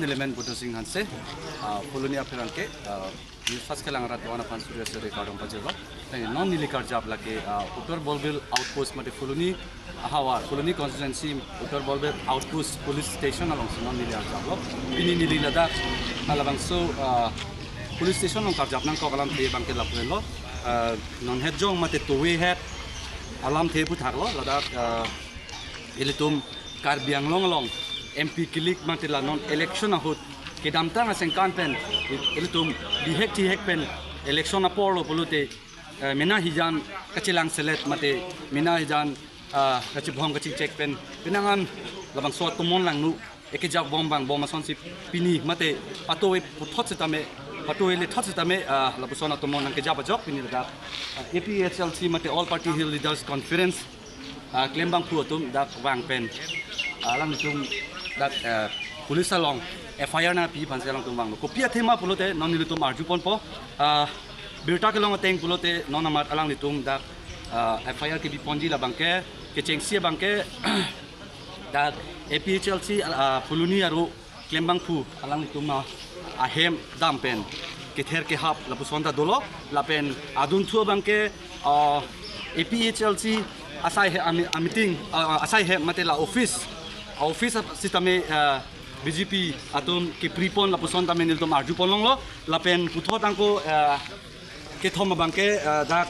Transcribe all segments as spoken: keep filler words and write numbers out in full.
Nelimen Buddha Singh Hanse, ah, Phuloni apherangke, ah, neli first kelang rat wana pan surya suri kardom pajirlo. Teng non neli karjap lake, ah, Uttar Borbil outpost mate Phuloni ahavar, Phuloni constituency Uttar Borbil outpost police station alongsi non neli arjaplo. Pini neli ladak, ah, labangso, ah, police station along karjap nangkok alamthe abangke lapu-anlo. Ah, non het jong mate towe het alamthe aphuthaklo, ladak, ah, ilitum Karbi Anglong along M P kilik mate la non election ahut kedamtang asengkan pen ilitum bihek thihek pen election aporlo pulote, eh, mena hijan kachelang selet mate mena hijan, ah, kachibhong kachingchek pen penang an labangso atomon langno ekejap bom bang bom asonsi pini mate patowe puthot setame, patowe lethot setame, ah, lapuson atomon nangkejap ajok pini ladak, ah, A P H L C mate All Party Hill Leaders Conference, ah, klembangphu atum dak vang pen, ah, alanglitum dak, ah, police along F I R nangpi aphansi alangtum vanglo. Kopi athema pulote non nelitum arjuponpo, ah, birta kelong ateng pulote non amat alanglitum dak, ah, F I R kebiponji labangke kechengsi abangke dak A P H L C, ah, Phuloni aro klembangphu alanglitum ahem dam pen kether kehap lapuson ta dolo lapen adunthu abangke, ah, A P H L C asai he ami-, a meeting, ah, asai he mate la office, office ap-, sitame, ah, B J P atum kepripon lapuson tame nelitum arjupon longlo lapen puthot angko, ah, kethom abangke, ah, dak,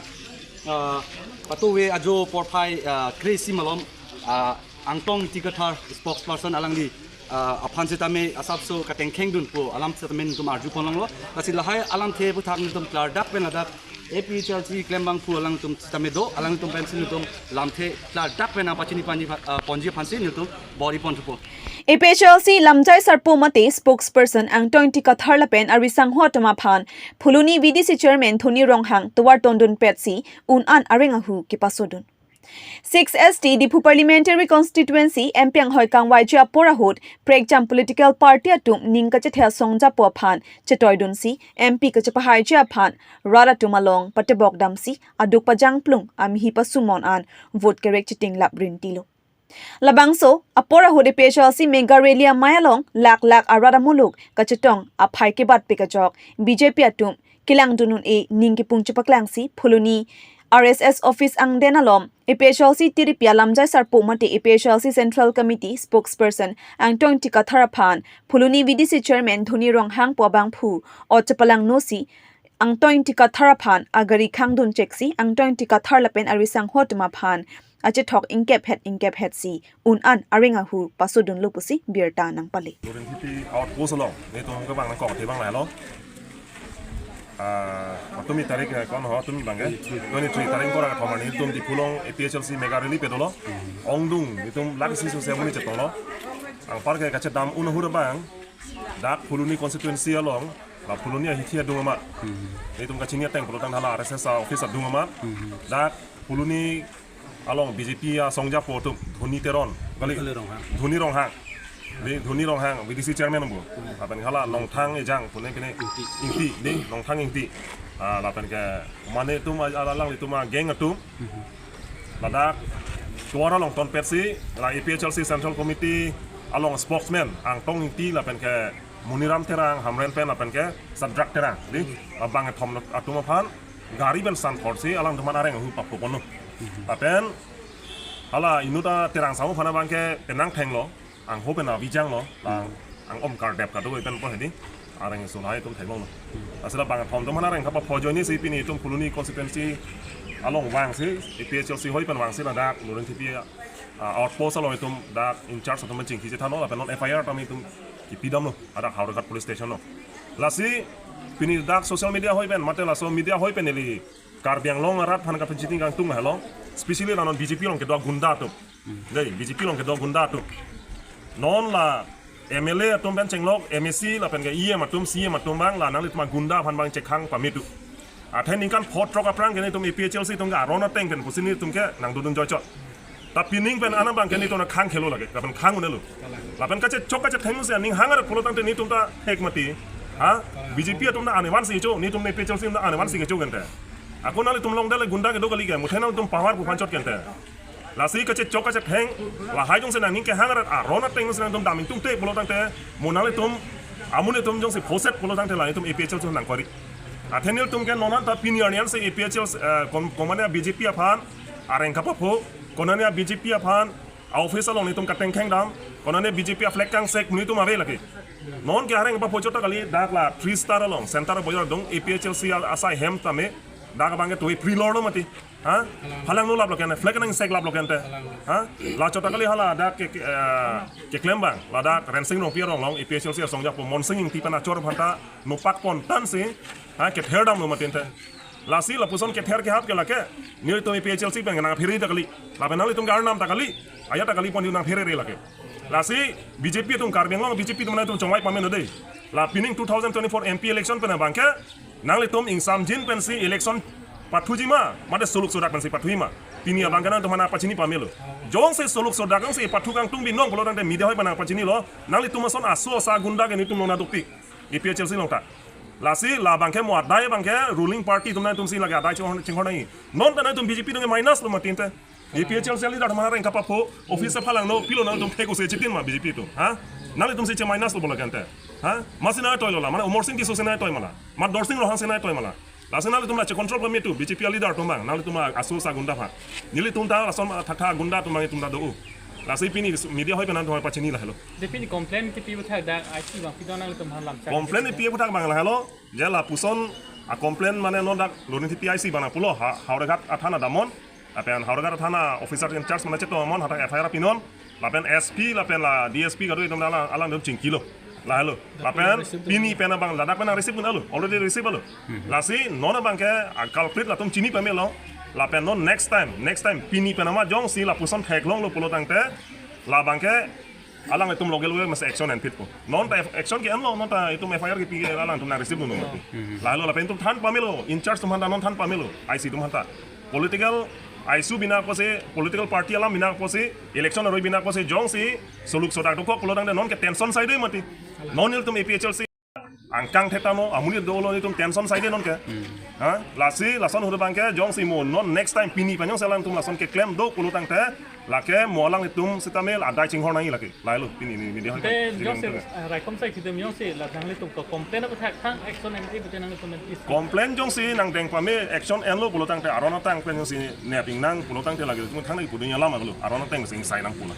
ah, patowe ajo porphai, ah, kre-isi malom, ah, Angtong Ingti Kathar spokesperson alangli, ah, aphan setame asapso katengkheng dunpo alam setame nelitum arjupon longlo. Lasi lahai alamthe aphuthak nelitum klardak pen ladak A P H L C klembangphu alangtum setame do, alangtum pensi nelitum lamthe klardak pen nangpachini panji, ah, ponji aphansi nelitum bor-ipon thupo. A P H L C Lamjai Sarpo mate spokesperson Angtong Ingti Kathar lapen arisangho atum aphan Phuloni V D C chairman Dhoni Ronghang tovar tondunpetsi un-an areng ahu kepasodun. Six S T Diphu Parliamentary Constituency M P anghoi kangvaiji apor ahut prekjam political party atum ning kachethel songjapo aphan chetoidunsi M P kachepahaiji aphan rat atum along patebok damsi aduk pajangplung amihi pasumon an vote kerek chitinglap rintilo. Labangso apor ahut A P H L C mega rally amei along lak lak arat amuluk kachetong aphai kebatpik ajok B J P atum kelangdun un-e ning kipung chepaklangsi Phuloni R S S office angden alom A P H L C T D P a Lamjai Sarpo mate A P H L C Central Committee spokesperson Angtong Ingti Kathar aphan Phuloni V D C chairman Dhoni Ronghang pu abangphu ot chepalangnosi Angtong Ingti Kathar aphan agari khangdun cheksi Angtong Ingti Kathar lapen arisangho atum aphan achethok ingkep het ingkep hetsi un-an areng ahu pasodunlo pusi birta nangpale. Luring Hipi outpost along, netum kevang nangkok athe vang lahelo. Ah, matumi tarik, eh, kon ho tumi abangke? Twenty-three tarik ingkoi ra kethom arni netum Diphu along A P H L C mega rally padolo. Ongdung, netum lak isi sose amonit chetonglo. Anparke kachedam un ahut abang, dak Phuloni constituency along, la Phuloni ahithi adung amat. Netum kachini ateng pulotangte hala R S S a office adung amat. Dak Phuloni along B J P asongjapo atum, Dhoni Teron, kali? Dhoni Ronghang. Dhoni Ronghang. Di Dhoni Ronghang, V D C chairman bu. Lapen hala Nongthang Ejang, pune pine Ingti. Ingti, di Nongthang Ingti. Ah, lapen ke mane atum, a-, alanglitum agang atum. Ladak tovar along tonpetsi, la A P H L C Central Committee along spokesman Angtong Ingti lapen ke Muniram Terang, Hamren pen lapen ke Sadrak Terang. Di abang kethom atum aphan gari pen san thorsi alangtum aphan areng ahu papoponlo. Lapen hala inut a Terang Sahu aphan abangke penang thenglo, angho pen abijanglo, lang ang Omkar Deb kado pen po hedi, areng sulai atum theklonglo. Lasi labang kethom atum aphan areng kapapho ajoinesi pini itum Phuloni constituency along vangsi, A P H L C hoi pen vangsi ladak Luring Hipi, ah, outpost along itum dak in charge atum chingki chethanlo, lapen non F I R tame itum kipidamlo, adak Howraghat police station lo. Lasi pini dak social media hoi pen, mate laso media hoi pen ili Karbi Anglong arat aphan kapechiting kangtung lahelo, especially la non B J P along kedo gunda atum. Dei, B J P along kedo gunda atum. Non la M L A atum pen chenglok, M A C lapen ke E M atum, C E M atum abang, la nanglitum agunda aphan abang chekhang pame tu. Athe ningkan pho throk aphrang ke netum A P H L C atum ke aron ateng pen pusi netum ke nangdodun joichot. Ta pining pen anang abangke netum nangkhang khelo lake, lapen khang un-elo. Lapen kachechok kachetheng si aning hang arat pulotangte netum ta thek mati. Ha? B J P atum ta anevan si cho, netum A P H L C ta anevan si cho kente. Ako nanglitum along dale gunda kedo kali ke, muthe nanglitum power pu aphan chot kente. Lasi kachechok kachetheng, lahai jongsi nangning kehang arat aron ateng jongsi nangtum dam ingtungte pulo tangte, mo nanglitum, amonit atum jongsi phoset pulo tangte la nelitum A P H L C nangkori. Athe nelitum ke non anta pini arni ansi A P H L C, eh, kom-, komatne B J P aphan areng kapapho, konatne B J P aphan a-office along nelitum katengkheng dam, konatne B J P a-flag kangsek nelitum ave lake. Non ke areng kapapho chot ta kali, dak la Three Star along, Center Bazar adung, A P H L C a-, asai hem tame, dak abang ke tui prilor lo mati. Ha? Halangno laplo kente, flag nangsek laplo kente. Ha? La chot ta kali hala dak ke, ke, eh, keklem abang, ladak Rensing Rongpi arong along, A P H L C asong jakpo Monsing Ingti pen achor aphanta nopak pon tansi, ha, kether damlo mati ente. Lasi lapuson kether kehap ke lake, nelitum A P H L C pen nangphere ta kali, lapen nanglitum ke arnam ta kali, ajat ta kali pon nangphere lake. Lasi B J P atum, Karbi Anglong B J P atum nangtum chongvai pame non dei. La pining two thousand twenty-four M P election pen abang ke, nanglitum ingsamjin pensi election pathuji ma, mate soluk sodak pensi pathuji ma, pini abang ke nangtum aphan nangpachini pamelo. Jongsi soluk sodak jongsi pathu kangtung binong pulo tangte media hoi aphan nangpachinilo, nanglitum ason aso asa gunda ke nelitum along nangdukpik, A P H L C along ta. Lasi la abang ke mo adai abang ke ruling party atum nangtumsi lake adai chinghon, chinghon nangji. Non ta nangtum B J P atum ke minus lo mati ente. A P H L C leader atum areng kapapho, office aphan langno, pilo nangtum thek use chitin ma B J P atum. Ha? Nanglitumsi che minus lo pulo kente. Ha? Masi nangtoi lo la, mane Amarsing Tisso si nangtoi ma la, ma Dorsing Ronghang si nangtoi ma la. Lasi nanglitum la che control pame tu, B J P leader atum abang, nanglitum aso asa gunda aphan. Nelitum ta lason thakthak gunda atum abang itum ta do-o. Lasi pini media hoi pen nangtum pachini lahelo. Dei pini complaint kipi aputhak dak I C abang pidon nanglitum aphan lam chak. Complaint kipi aputhak abang lahelo, je lapuson a-complaint mane non dak Lornithi P I C abang nangpulo, ha, Howraghat athana damnon, lapen Howraghat athana officer in charge mane chetongmon, hadak F I R pinon, lapen S P, lapen la D S P kado itum alang, alangtum chingkilo. Lahelo. Lapen pini pen abang ladak pen receive dun-alo, already receive alo. Lasi non abang ke a-culprit latum chini pamelo. Lapen non next time, next time pini pen amat jongsi lapuson theklonglo pulo tangte, la abang ke alanglitum loge loge masi action enphitpo. Non ta action ke-enlo, non ta itum F I R kipi ke alangtum nang receive dun-o mati. Lahelo lapen itum than pamelo, in charge atum aphanta non than pamelo, I C atum aphanta. Political issue bina apotsi, political party alam bina apotsi, election aroi bina apotsi, jongsi soluk sodak dokok pulo tangte non ke tension saide mati. Non nelitum A P H L C angkang theta mo, amonit dolo nelitum tension saide non ke. Ha? Lasi, lason ahut abang ke, jongsi mo non next time pini pen jongsi alangtum lason keklem do pulo tangte, lake mo alanglitum sitame adai chinghon nangji lake. Lahelo, pini ni media. Te jongsi, eh, raikom sai kitum jongsi la nanglitum ko complaint aputhak thang action M T bete nanglitum M T. Complaint jongsi nangdeng pame action enlo pulo tangte aron ateng pen jongsi neping nang pulo tangte lake tum thang nai pudunya lama lo. Aron ateng sing sai nang pulo.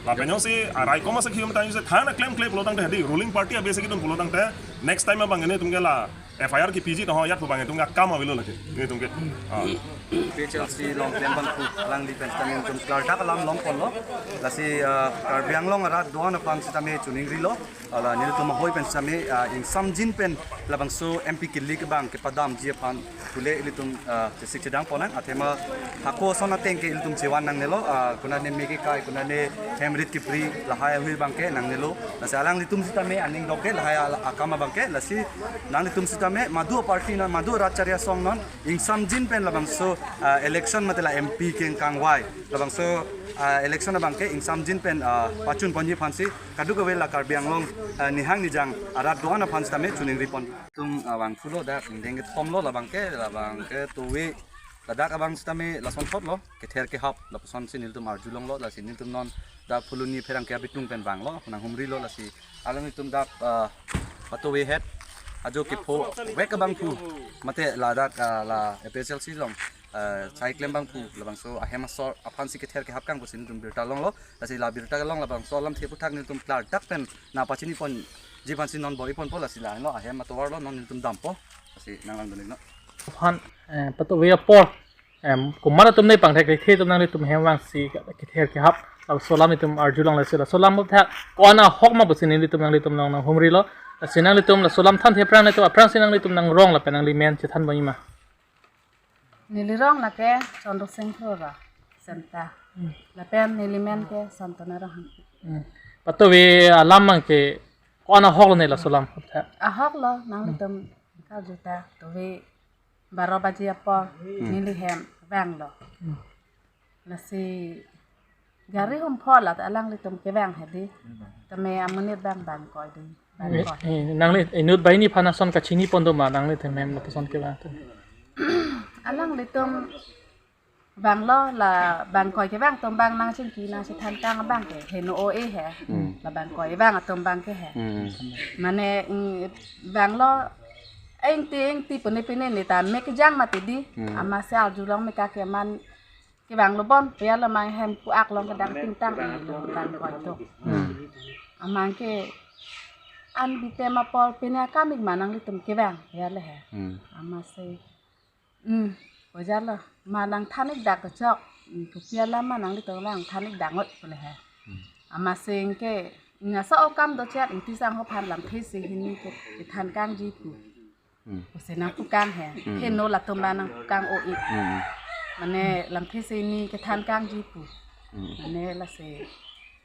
Lapen jongsi araikom asa kium tang jongsi thang na klemkle pulo tangte hadi ruling party abese kitum pulo tangte next time abang nelitum ke la F I R kipiji to ho ajat pu abang nelitum ke akam avelo lake. Nelitum ke. Ah. P H L C along klem abang pu alangli pen sitame nelitum klardak alam longponlo. Lasi, ah, Karbi Anglong arat do-an aphan sitame chiningrilo. Hala nelitum ahoi pen sitame, ah, ingsamjin pen labangso M P kilik abang kepadamji aphan pule ilitum, ah, chesik chedang ponnang, athema hako ason ateng ke ilitum chevan nangnelo, ah, konatne me kekai, konatne hem rit kipri, lahai ahui abang ke nangnelo. Lasi alanglitum sitame aning dok ke lahai al-, akam abang ke, lasi nanglitum sitame madu party non, madu rat chari asong non, ingsamjin pen labangso, ah, election mate la M P kengkangvai, labangso, ah, election abang ke ingsamjin pen, ah, pachun ponji aphansi kadokave la Karbi Anglong, ah, nihang nijang arat do-an aphan sitame chiningri pon. Tum, ah, vangthulo dak ingdeng kethomlo labang ke, labang ke tove ladak abang sitame lasonthotlo, kether kehap lapusonsi nelitum arjulonglo, lasi nelitum non dak Phuloni pherangke abitung pen vanglo, nanghumrilo, lasi alanglitum dak, ah, patove het ajo kephovek abang pu mate ladak, ah, la A P H L C along, ah, sai klem abang pu labangso ahem asor aphansi kether kehap kang pusi nelitum birta longlo. Lasi la birta kelong labangso alamthe aputhak nelitum klardak pen nangpachini ponji aphansi non bor-i ponpo, lasi la-anlo ahem atovarlo, non nelitum dampo. Lasi nanglang dun-iknon. Aphan, eh, patove apor, em, komat atum ne pangthek thekthe atum nanglitum hem vangsi kether kehap laso alam nelitum arjulong, lasi laso alam aputhak ko-an ahok ma pusi nelitum nanglitum along nanghumrilo. Lasi nanglitum laso alam thanthe aphrang nelitum aphrangsi nanglitum nangrong lapen nangli men chethan bang-i ma. Neli rong lake Chandra Singh Thora, Senta. Hmm. Lapen neli men ke Santana Ronghang. Hmm. Patove alam abang ke ko-an ahoklo ne laso alam? Ahoklo, nanglitum karju ta tove baro baji apor, hmm, neli hem vanglo. Hmm. Lasi gari humphot la ta alanglitum kevang hedi. Tame amonit abang bang koi di. Bang, eh, koi. Eh, nangli inut banghini aphan ason kachini pon do ma, nangli them hem lapuson kevang atum? Alanglitum Vanglo la bangkoi kevang atum abang nangchingki nangchethan kang abang ke heno o-e he. Hmm. La bangkoi vang atum abang ke he. Hmm. Mane, mm, vanglo engti engti pune pune ne ta me kejang mati di. Hmm. Amatsi arjulong me kake man kevanglo bon, pia lo mang hem pu-ak long kedang tingtang ini lo bangkoi to. Hmm. Amang ke an bitem apor pine akam ik ma nanglitum kevang, pia le he. Hmm. Amatsi Hmm, ojalo, ma nangthan ik dak kechok, hmm, kopi alam ma nanglitum nangthan ik dak ngot pule he. Hmm. Amatsi ke, nasa okam do chet, ingti sang ho aphan lamthe si hini ke, kethan kangji pu. Hmm. Pusi nangpu kang he, Hmm. heno latum abang nangpu kang o-e. Hmm. Mane lamthe si hini kethan kangji pu. Hmm. Mane lasi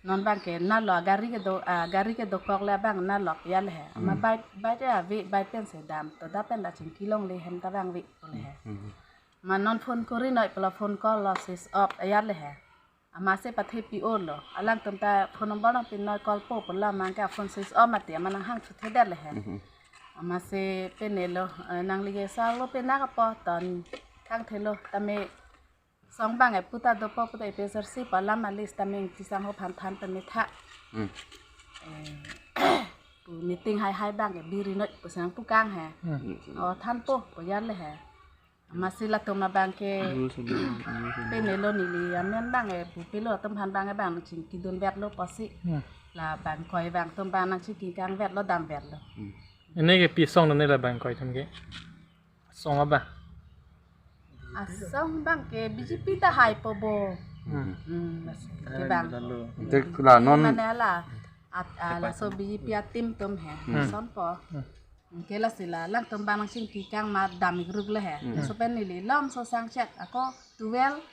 non abang ke nalo agari kedo, agari kedokok le abang nalo pia le he. Ama Hmm. bike, bike ave, bike pen si dam, to da pen da chingki longle hem ta abang ave pule he. Hmm. Ma non phone kori noi pula phone call lo switch off ayar le he. Amatsi pathe pi-o lo. Alangtum ta phone number nangpi noi call po pula amang ke phone switch off mati ama nanghang thuthedet le he. Mhm. Amatsi pine lo, eh, nangli ke sar lo pine kapo ton thangthe lo tame song abang e puta dopo puta A P H L C pu alam alis tame ingti sang ho aphan than tame tha. Hmm. Eh, pu meeting hai hai abang ke biri noi pu sang pu kang he. Hmm. O thanpo pu ayar le he. Amatsi latum abang ke pine lo neli amen abang e pu pilo atum aphan abang e abang nangchingki dunvet lo pusi. Hmm. La bangkoi vang atum abang nangchingki kangvet lo damvet lo. Hmm. Ini ke pi asong ne la bangkoi atum ke? Asong abang. Asong abang ke B J P ta hai po bo. Hmm. Hmm, mas ke abang. Ante la non Mane la at, ah, laso B J P a-team atum he. Hmm. Son po. Hmm. Ke lasi la alangtum abang nangchingki kang ma dam ik ruk le he. Hmm. Laso pen neli lom so sang chet ako twelve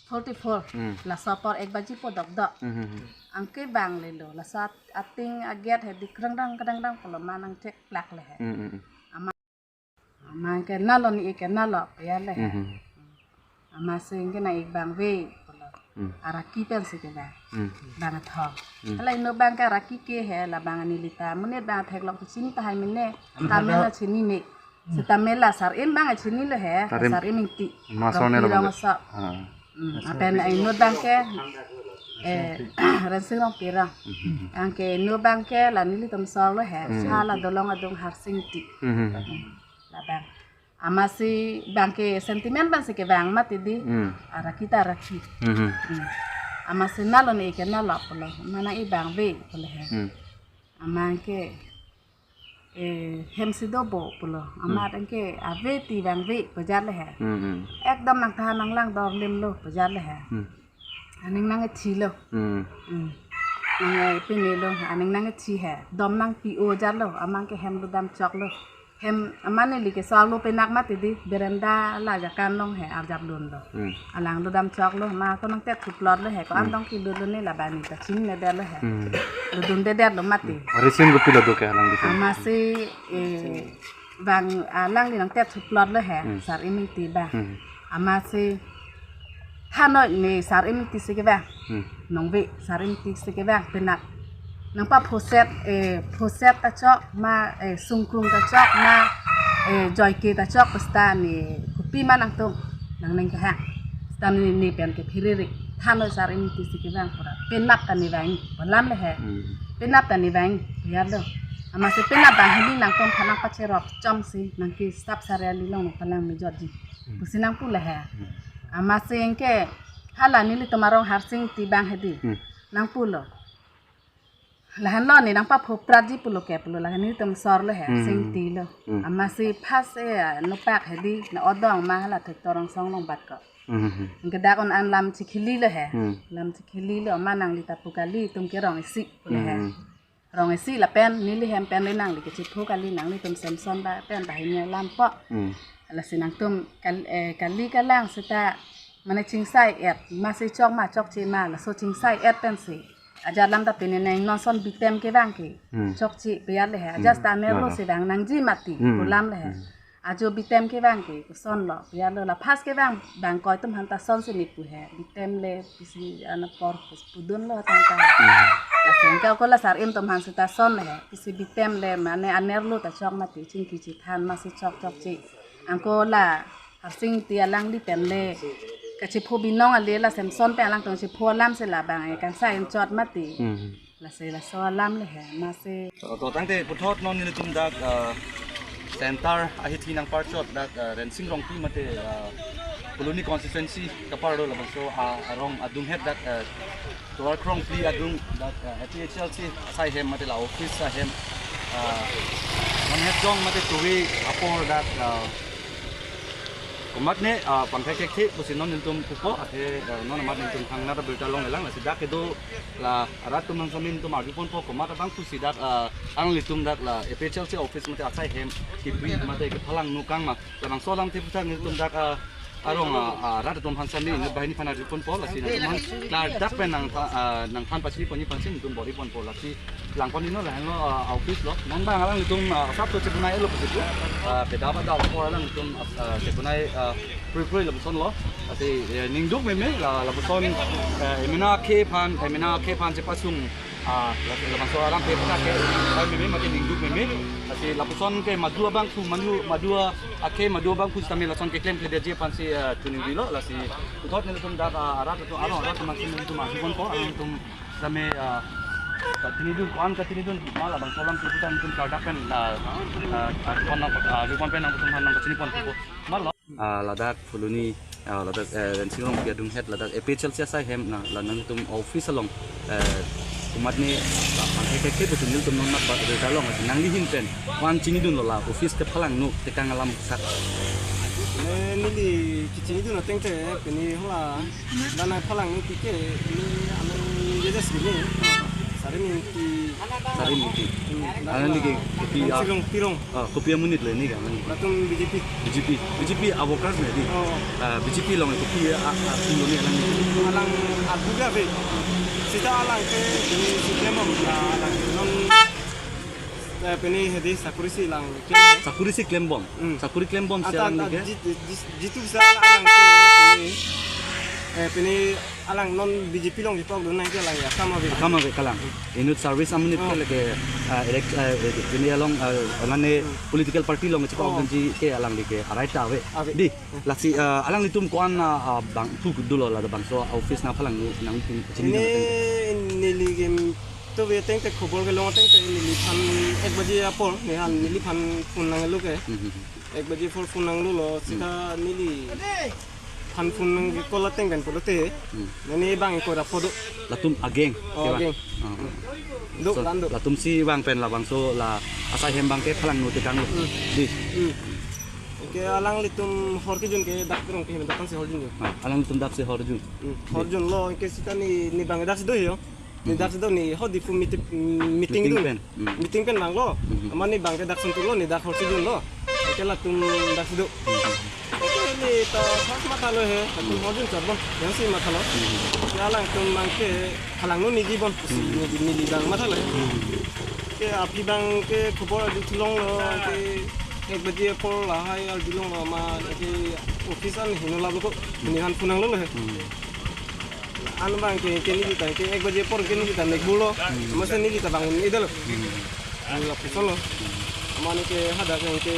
forty-four. Hmm. Laso apor ek baji po dokdok. Hmm, hmm, hmm. Anke vang le lo. Laso at-, ating aget he di krang dang krang dang pulo ma nangchek plak le he. Hmm, hmm, hmm. Ama, amang ke nalo ne-ik ke nalo pia le he. Hmm. Amatsi ke nang-ik abang ave pulo. Hmm. Araki pensi ke abang. Hmm. Bang athong. Hmm. Hala inut abang ke araki ke he la abang neli ta. Monit abang theklong ke chini tahai mene. Tame la chini ne. Hmm. Seta me la Sar-im abang chini lo he. Sar-im. Sar-im Ingti. Maso ne lo Rongpi bang. Rongso. Ah. Hmm. Apen inut abang ke, eh, Rensing Rongpi ra. Hmm. Anke inut abang ke la nelitum sor lo he. Hmm. Hala dolong adung Harsing Ingti. Hmm. La abang. Amatsi abang ke sentiment abang si ke abang mati di. Hmm. Araki ta araki. Hmm. Hmm. Amatsi nalo ne-ik ke nalo pulo. Ma nang-ik abang ave pulo he. Hmm. Amang ke, eh, hem si do bo pulo. Ama Hmm. abang ke ave ti abang ave pu ayar le he. Hmm, hmm. Ekdom nangthan nanglang dorlim lo pu ayar le he. Hmm. Aning nangkethi lo. Hmm. Hmm. Nang, eh, pine lo, aning nangkethi he. Dom nangpi-o ayar lo, amang ke hem lo dam chok lo. Hem, ama neli ke sor lo penak mati di, berenda la jakan long he, arjap lun lo. Hmm. Alang lo dam chok lo, ma ko nangtet thuplot lo he, ko Hmm. andong kilut lo ne la bani ta chinine det lo he. Hmm. Lo dunde det lo mati. Hmm. Reason kopi lo do ke alang di. Amatsi, eh, abang, ah, alangli nangtet thuplot lo he, Hmm. Sar-im Ingti abang. Hmm. Amatsi thanoi ne Sar-im Ingti si ke abang. Hmm. Nong ave Sar-im Ingti si ke abang penak. Nangpaphoset, eh, phoset ta chok ma, eh, sungkrung ta chok ma, eh, joike ta chok pesta ne kopi ma nangtum nangning kehang. Seta ne, ne pen ke phiriri. Thanoi Sar-im Ingti si ke abang pura. Penap ta ne vang. Pu alam le he. Hmm. Penap ta ne vang. Ayar lo. Amatsi penap abang hini nangtum aphan nangpacherok chom si nangke staff sariali long nangpalang mejotji. Hmm. Pusi nangpu le he. Hmm. Amatsi ke hala nelitum arong Harsing Ingti abang he di. Hmm. Nangpu lo. Lahenlo ne nangpaphopratji pulo ke pulo lahen nelitum sor lo he, Hmm. Sing Ingti lo. Hmm. Amatsi pas, eh, nopak he di, na odong ma hala thek torong song long bat ko. Hmm, hmm, hmm. Anke dak on an lam chikhili lo he. Hmm. Lam chikhili lo ma nangli ta pu kali, tum ke rong isi pulo he. Hmm. Rong isi lapen neli hem pen le nangli kechiphu kali nanglitum Samson ba pen ta hini alam po. Hmm. Lasi nangtum kal-, eh, kali kalang seta mane chingsai et, ma si chok ma chokche ma, laso chingsai et pensi. Ajat lam ta pine nang non son bitem ke abang ke. Hmm. Chokche pu ayar le he. Hmm. Ajat ta nerlo Hmm. si abang nangji mati Hmm. pu alam le he. Hmm. Ajo bitem ke abang ke, koson lo, pu ayar lo la pas ke abang, bangkoi atum aphan ta son si ne pu he. Bitem le, pisi ana apor, pudun lo tang tang. Hmm. Lasi anke ako la Sar-im atum aphan seta son le he. Pisi bitem le, mane anerlo ta chok mati, chingki chethan ma si chok chokche. Anke la Harsing Ingti alangli pen le Chepho binong ale la Samson pen alangtum chepho alam si labang e kangsai inchot mati. Hmm. Lasi laso alam le he masi. To, to tangte puthot non nelitum dak, ah, center ahithi nangparchot dak, ah, Rensing Rongpi mate, ah, Phuloni constituency kapar do labangso, ah, arong adunghet dak, ah, tovar krongphli adung dak, ah, A P H L C asai hem mate la office ahem, ah, non het jong mate tuwi apor dak, ah, komatne, ah, pangthek thekthe pusi non nelitum pupo athe, ah, non amat nelitum thangnat abirta longlelang lasi dak kedo la arat atum nangsamin atum arjuponpo komat abang pusi dak, ah, alanglitum dak la A P H L C office mate asai hem kipri mate kephalangno kangma labangso alamthe puthot nelitum dak, ah, arong, ah, ah, rat atum aphan sami inut banghini aphan arjuponpo lasi nangtum aphan klardak pen nang tha-, ah, nangthan pachini ponji aphansi nelitum bor-iponpo lasi langpon ino lahenlo, ah, office lo. Non bang alanglitum, ah, asap to chebunai lo pusi pu. Ah, kedap adap apor alanglitum, ah, chebunai, ah, kroi kroi labusonlo. Lasi, eh, ningduk meme la labuson, eh, emena akhei aphan, emena akhei aphan chepasung, ah, la, labangso alamthe puthot ke, ah, meme mate ningduk meme. Lasi labuson ke madu abangphu manu, madu akhei madu abangphu sitame lason keklemkledetji aphansi, eh, choningri lo. Lasi puthot nelitum dak, ah, arat atum, arong arat atum aphansi nelitum arjuponpo, alangtum sitame, ah, katinidun, ko-an katinidun ma labangso alamthe puthot nelitum klardak pen, ah, ah, ah, pon nang, ah, arjupon pen nangtum aphan nangpachiniponpo. Malo. Ah, ladak Phuloni, ah, ladak, eh, Rensing Rongpi adunghet ladak A P H L C asai hem na la nangtum office along, eh, komatne la pangthek thekthe pusi nelitum non amat abirta long lasi nangli ahin pen ko-an chinidunlo la office kephalangno tekang alam sak. Eh, neli kechinidun ateng te pini hala dan nangphalangno pike ni anang jedes gini. Sari minti. Sari minti. Hmm, alanglike kopi a- Rensing Rongpi rong. Ah, kopi amonit lo neli ke, alanglike? Latum B J P. B J P. B J P a workers ne di. Oh. Ah, B J P along kopi a, a, atum lo neli alanglike? Alang abu ga be. Sita alang ke ini si klembom, ah, alang non, eh, pini hedi sakuri si lang klem. Sakuri si klembom. Hmm. Sakuri klembom si anta, anta alanglike? Ji-, ji-, jitu bisa alang ke pini, eh, pini alang non B J P along jipok dun nang ke alang ya, akam ave. Akam ave kalang. Inut service amonit ke lake, ah, elect-, ah, eh, pini along, ah, mane political party along chipok dunji ke alanglike arai ta ave. Ave. Di, lasi, ah, alanglitum ko-an, ah, bangphu dolo la labangso office nangphalang nangtum chini. Ini neli game to be ateng te khobor kelong ateng te neliphan ek baje apor, nehan neliphan phone nanglo ke. Hmm, hmm, hmm. Ek baje apor phone nanglo lo, sita neli phan phone nang call ateng pen pulote. Hmm. Mane bang ko ra phodo. Latum ageng, oh, ke ba? Ageng. Ah. Do, so, lan do. Latum si bang pen labangso la asai hem bang kephalangno tekanglo. Hmm. Di. Hmm. Ke alanglitum hor kejun ke dak rong ke dak si hor junlo. Ah, alanglitum dak si hor jun. Hmm. Di. Hor junlo ke sita ni, ni bang dak si do yo. Ni dak si do ni ho Diphu meeting, meeting dun. Meeting pen. Hmm. Meeting pen bang lo. Hmm. Amat ni bang ke dak suntu lo ni dak hor si junlo. Ke latum dak si do. Hmm. Ke ni ta pas mathalo he, latum hor jun chabon. Yang si mathalo. Hmm. Ke alangtum bang kephalangno niji bon. Si niji, niji bang mathalo he. Hmm. Ke aphi bang ke khobor arjulonglo ke ek baje apor lahai arjulonglo ma ke office an heno lablo ko. Nehan phone nanglo he. Hmm. An bang ke, ke neli ta ke ek baje apor ke neli ta nekbulo. Hmm. Masa neli ta bang un-edetlo. Hmm. Neli lapuson lo. Mane ke hadak yang ke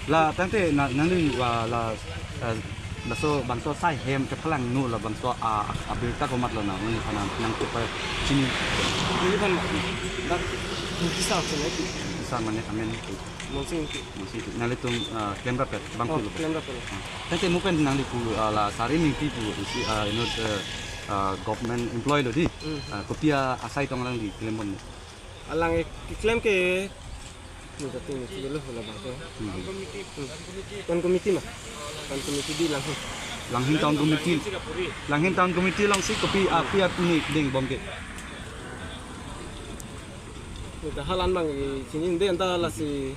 la tangte na, nangli wa la, eh, laso bangso asai hem kephalangno labangso a, a, abirta komatlo na, nangli aphan nangpachini. Neliphan dak Ingti Sar chini. Ingti Sar mane amen. Monsing Ingti. Monsing Ingti. Nanglitum, ah, klemrap ya, bang. Oh, klemrap ya. Ah. Tangte mo pen nangli pu, ah, la Sari Mingti pu, isi, ah, inut, eh, ah, government employee lo di. Hmm. Ah, kopi asai tong alangli klembom ne? Alang keklem ke, ni ta ting ni lo labangso. Hmm. Hmm. Town committee ma. Town committee di Langhin. Langhin Town Committee. Langhin Town Committee alongsi kopi api api ni dingbom ke? Ni ta halan bang chini de anta lasi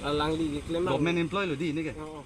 alangli keklem bang. Government employee lo di ne ke? Oh, oh.